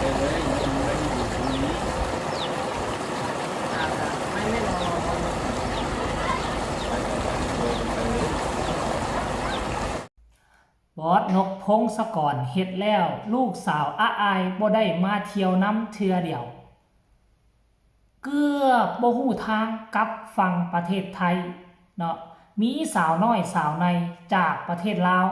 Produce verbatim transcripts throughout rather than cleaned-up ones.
บอสนกพงศกรเฮ็ดแล้ว ลูกสาวอาอายบ่ได้มาเที่ยวนำเทื่อเดียว เกือบบ่ฮู้ทางกลับฝั่งประเทศไทยเนาะ มีสาวน้อยสาวในจากประเทศลาว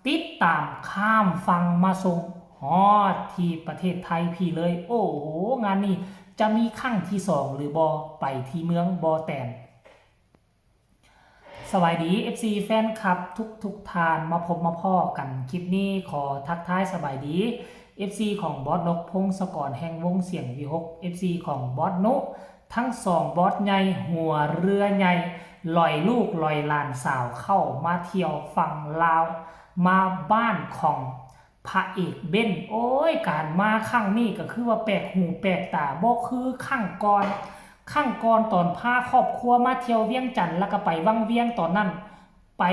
ติดตามข้ามฝั่งมาส่งฮอดที่ประเทศไทยพี้เลย โอ้โห งานนี้จะมีครั้งที่สองหรือบ่ ไปที่เมืองบ่อแตน สบายดี เอฟซี แฟนคลับทุกทุกท่าน มาพบมาพ้อกันคลิปนี้ ขอทักทายสบายดี เอฟซี ของบอสนกพงศกรแห่งวงเสียงวีหก เอฟซี ของบอสนุ ทั้งสองบอสใหญ่หัวเรือใหญ่ ลอยลูกลอยหลานสาวเข้ามาเที่ยวฝั่งลาว มาบ้านของพระเอกเบ้น โอ้ย การมาครั้งนี้ก็คือว่าแปลกหูแปลกตา บ่คือครั้งก่อน ครั้งก่อนตอนพาครอบครัวมาเที่ยวเวียงจันทน์ แล้วก็ไปวังเวียงตอนนั้น ไป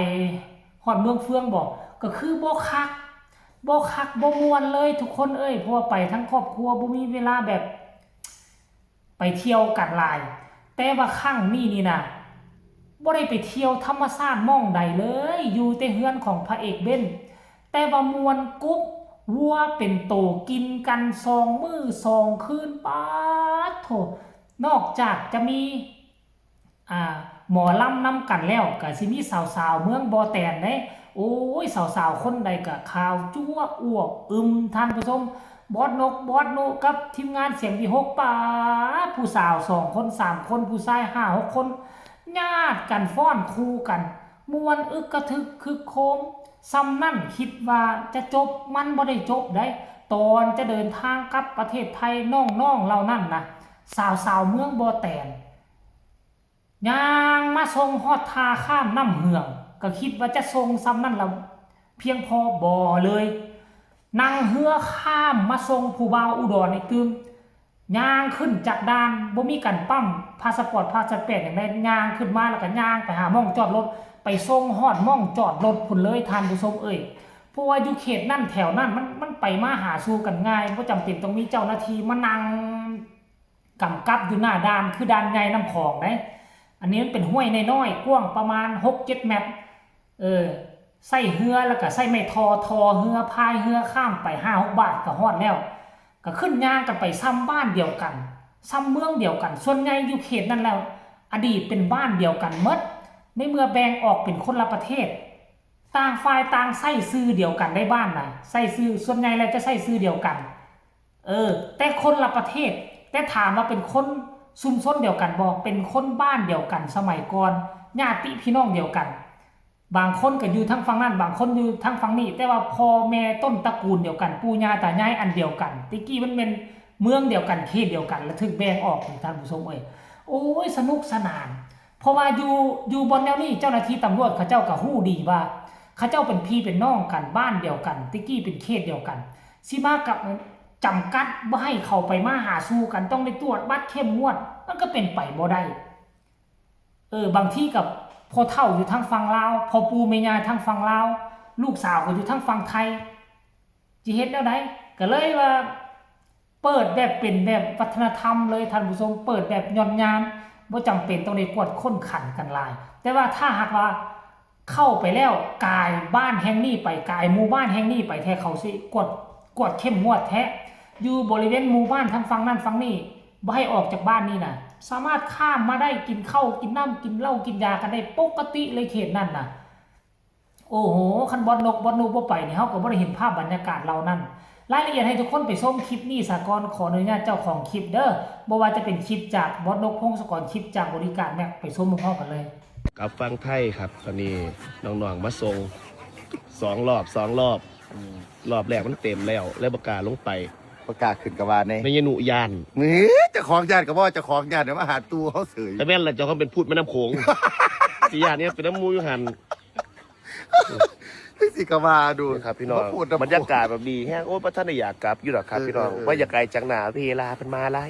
ฮอดเมืองเฟืองบ่ ก็คือบ่คัก บ่คัก บ่ม่วนเลยทุกคนเอ้ย เพราะว่าไปทั้งครอบครัว บ่มีเวลาแบบ ไปเที่ยวกันหลาย แต่ว่าครั้งนี้นี่นะ บ่ได้ไปเที่ยวธรรมชาติหม่องใดเลย อยู่แต่เฮือนของพระเอกเบ้น แต่ว่าม่วนกุ๊บ วัวเป็นโตกินกันสองมื้อสองคืน ป๊าดโธ่ นอกจากจะมี อ่า หมอลำนำกันแล้ว ก็สิมีสาวๆ เมืองบ่อแตนเด้ โอ้ย สาวๆ คนใดก็ขาวจั๊วะอวบอึม ท่านผู้ชม บอสนก บอสนุ กับทีมงานเสียงวีหก ป๊าด ผู้สาวสองคนสามคน ผู้ชายห้าหกคน ญาติกันฟ้อนคู่กัน ม่วนอึกกระทึกคึกโครม ส่ำนั่นคิดว่าจะจบ มันบ่ได้จบได้ ตอนจะเดินทางกลับประเทศไทย น้องๆ เหล่านั้นนะ สาวๆ เมืองบ่อแตน ย่างมาส่งฮอดท่าข้ามน้ำเหือง ก็คิดว่าจะส่งส่ำนั่นละเพียงพอ บ่เลย นั่งเฮือข้ามมาส่งผู้บ่าวอุดรอีกตื่ม ย่างขึ้นจากด่าน บ่มีการปั๊มพาสปอร์ต พาสปอร์ตหยังใด ย่างขึ้นมาแล้วก็ย่างไปหาหม่องจอดรถ ไปส่งฮอดหม่องจอดรถพุ้นเลย ท่านผู้ชมเอ้ย เพราะว่าอยู่เขตนั่นแถวนั่น มัน มันไปมาหาสู่กันง่าย บ่จำเป็นต้องมีเจ้าหน้าที่มานั่ง กำกับอยู่หน้าด่าน คือด่านใหญ่น้ำของเด้ อันนี้มันเป็นห้วยน้อยๆ กว้างประมาณหกเจ็ดเมตร เออ ใส่เฮือแล้วก็ใส่ไม้ทอ ทอเฮือ พายเฮือข้ามไปห้าหกบาทก็ฮอดแล้ว ก็ขึ้นย่างกันไป ส่ำบ้านเดียวกัน ส่ำเมืองเดียวกัน ส่วนใหญ่อยู่เขตนั้นแล้ว อดีตเป็นบ้านเดียวกันหมด ในเมื่อแบ่งออกเป็นคนละประเทศ ต่างฝ่ายต่างใส่ชื่อเดียวกันได้บ้านนะ ใส่ชื่อ ส่วนใหญ่แล้วจะใส่ชื่อเดียวกัน เออ แต่คนละประเทศ แต่ถามว่าเป็นคนชุมชนเดียวกันบ่ เป็นคนบ้านเดียวกันสมัยก่อน ญาติพี่น้องเดียวกัน บางคนก็อยู่ทางฝั่งนั้น บางคนอยู่ทางฝั่งนี้ แต่ว่าพ่อแม่ต้นตระกูลเดียวกัน ปู่ย่าตายายอันเดียวกัน แต่กี้มันเป็นเมืองเดียวกัน เขตเดียวกัน แล้วถูกแบ่งออกนี่ ท่านผู้ชมเอ้ย โอ้ย สนุกสนาน เพราะว่าอยู่ อยู่บ่อนแนวนี้ เจ้าหน้าที่ตำรวจเขาเจ้าก็ฮู้ดีว่า เขาเจ้าเป็นพี่เป็นน้องกัน บ้านเดียวกัน แต่กี้เป็นเขตเดียวกัน สิมากับ จำกัดบ่ให้เข้าไปมาหาสู่กัน ต้องได้ตรวจบัตรเข้มงวด มันก็เป็นไปบ่ได้ เออ บางทีกับพ่อเฒ่าอยู่ทางฝั่งลาว พ่อปู่แม่ย่าทางฝั่งลาว ลูกสาวก็อยู่ทางฝั่งไทย สิเฮ็ดแนวใด ก็เลยว่า เปิดแบบเป็นแบบวัฒนธรรมเลย ท่านผู้ชม เปิดแบบหย่อนยาน บ่จำเป็นต้องได้กวดค้นขันกันหลาย แต่ว่าถ้าหากว่า เข้าไปแล้ว กายบ้านแห่งนี้ไป กายหมู่บ้านแห่งนี้ไปแท้ เขาสิกวด กวดเข้มงวดแท้ อยู่บริเวณหมู่บ้านทางฝั่งนั้นฝั่งนี้ บ่ให้ออกจากบ้านนี่นะ สามารถข้ามมาได้ กินข้าว กินน้ำ กินเหล้า กินยากันได้ปกติเลยเขตนั้นนะ โอ้โห คันบอสนก บอสนุบ่ไปนี่ เฮาก็บ่ได้เห็นภาพบรรยากาศเหล่านั้น รายละเอียดให้ทุกคนไปชมคลิปนี้ซะก่อน ขออนุญาตเจ้าของคลิปเด้อ บ่ว่าจะเป็นคลิปจากบอสนกพงศกร คลิปจากบริการแม็ก ไปชมพร้อมๆกันเลย กลับฝั่งไทยครับ ตอนนี้น้องๆมาส่งสองรอบ สองรอบ อืม รอบแรกมันเต็มแล้ว เลยบ่กล้าลงไป บ่กล้าขึ้นกะว่าแน่ แม่ยายนุย้าน นี่เจ้าของย้านก็บ่ว่าเจ้าของย้าน เดี๋ยวมาหาตู้เฮาเสย แต่แม่นล่ะ เจ้าของเป็นพูดแม่น้ำโขง สิย้านเนี่ยเป็นน้ำมูอยู่หั่น สิกะว่าดู นี่ครับพี่น้อง มาพูดนะ บรรยากาศแบบดีแฮง โอ้ย บ่ทันได้อยากกลับอยู่ดอกครับ เออ พี่น้อง เออ เออ ว่าอย่าไกลจากหน้าเวลาเพิ่นมาไล่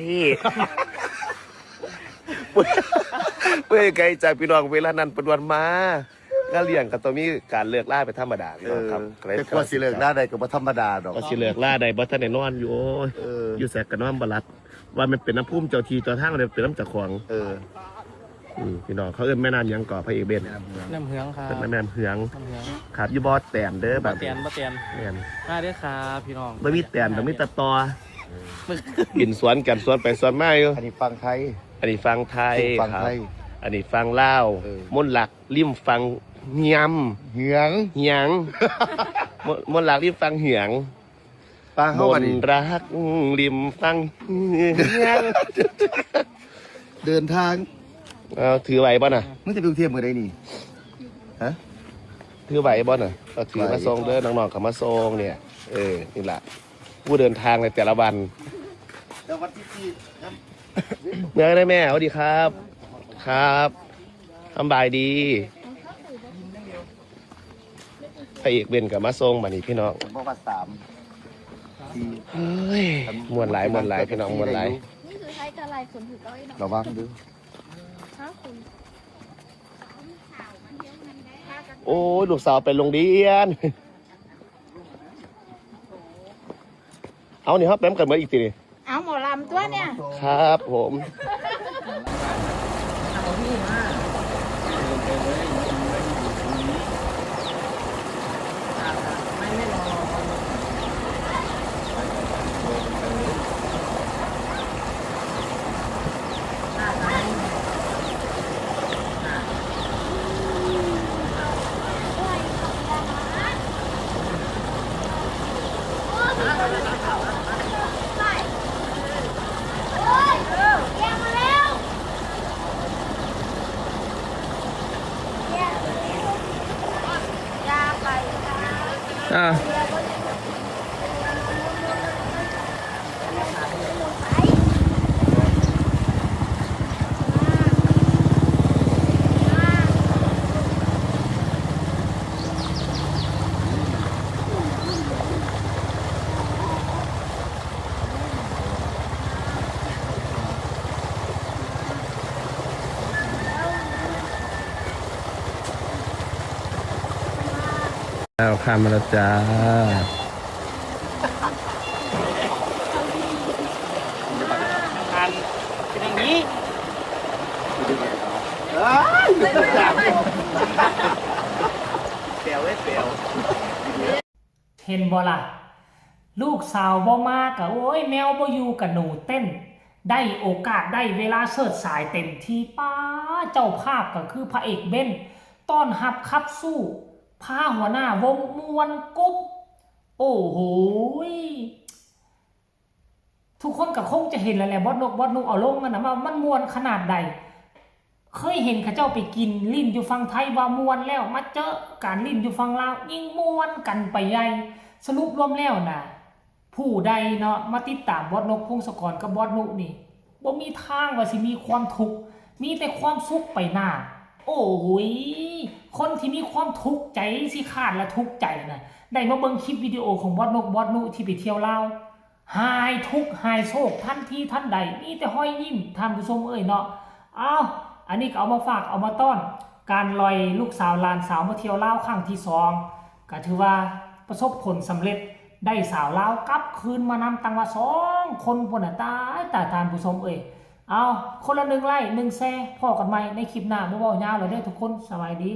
เพิ่นไกลจากพี่น้อง เวลานั้นเพิ่นวันมา งานเลี้ยงก็ต้องมีการเลิกลาเป็นธรรมดาพี่น้องครับ เออ แต่กว่าสิเลิกลาได้ก็บ่ธรรมดาดอก ก็สิเลิกลาได้บ่ทันได้นอนอยู่ โอ้ย เออ อยู่แสกก็นอนบ่หลับ ว่ามันเป็นน้ำพุ่มเจ้าที่เจ้าทางเลยเป็นน้ำเจ้าของ เออ อืมพี่น้องเขาเอิ้นแม่น้ำหยังก่อพระเอกเบน น้ำเหืองครับ เป็นแม่น้ำเหือง น้ำเหือง ครับอยู่บ่อแตนเด้อ บ่แตนบ่แตน แม่น มาเด้อครับพี่น้อง บ่มีแตนแต่มีแตะตอบินสวนกันสวนไปสวนมาอยู่ อันนี้ฟังไทย อันนี้ฟังไทย ฟัง ครับ ไทย อันนี้ฟังลาว เออ มนต์รักริมฟังเฮียม เหือง เฮียงมนมนต์รักริมฟังเฮียง ฟัง ม เฮาบัด น นี้ ต์รักริมฟังเฮียง เดินทาง เอาถือไหวป่ะน่ะ มึงจะไปกรุงเทพฯมื้อใดนี่ ฮะ ถือไหวป่ะน่ะเอาถือมาส่งเด้อน้องๆเขามาส่งเนี่ย เออนี่แหละผู้เดินทางในแต่ละวัน เดี๋ยววันที่สี่ เมืองได้แม่สวัสดีครับ ครับสำบายดีพระเอกเบนกับมาส่งมานี่พี่น้อง ผมบอกว่าสามสี่ เฮ้ยมวนหลายมวนหลายพี่น้องมวนหลาย นี่คือให้กะไรคนถือเก้าอี้หน่อย ระวังเด้อ ถ้าคุณ โอ้ยลูกสาวไปโรงเรียน เอานี่ครับแป๊มกันเหมือนอีกทีนี่ เอาหมอลำตัวเนี่ย ครับผมอ่า เอาข้ามมาแล้วจ้า อันเป็นอย่างนี้ เปลวเว้ยเปลว เห็นบ่ล่ะ ลูกสาวบ่มากะโอ้ยแมวบ่อยู่กะหนูเต้น ได้โอกาสได้เวลาเสิร์ชสายเต็มที่ป้าเจ้าภาพก็คือพระเอกเบนต้อนรับขับสู้พาหัวหน้าวงม่วนกุ๊บโอ้โหยทุกคนก็คงจะเห็นแล้วแหละบอสนกบอสนุเอาลงกันนะว่ามันม่วนขนาดใด เคยเห็นเขาเจ้าไปกินลิ้นอยู่ฝั่งไทยว่าม่วนแล้วมาเจอการลิ้นอยู่ฝั่งลาวยิ่งม่วนกันไปใหญ่สรุปรวมแล้วนะผู้ใดเนาะมาติดตามบอสนกพงศกรกับบอสนุนี่บ่มีทางว่าสิมีความทุกข์มีแต่ความสุขไปหน้า โอ้ยคนที่มีความทุกข์ใจสิขาดและทุกข์ใจนะได้มาเบิ่งคลิปวิดีโอของบอสนกบอสนุที่ไปเที่ยวลาว หายทุกข์หายโศกทันทีทันใดมีแต่รอยยิ้มท่านผู้ชมเอ้ยเนาะเอาอันนี้ก็เอามาฝากเอามาต้อน การลอยลูกสาวหลานสาวมาเที่ยวลาวครั้งที่สองก็ถือว่าประสบผลสำเร็จได้สาวลาวกลับคืนมานำตังว่าสองคนพุ่นน่ะตายตายท่านผู้ชมเอ้ยเอาคนละหนึ่งไลค์หนึ่งแชร์พ้อกันใหม่ในคลิปหน้าบ่เว้ายาวแล้วเด้อทุกคนสบายดี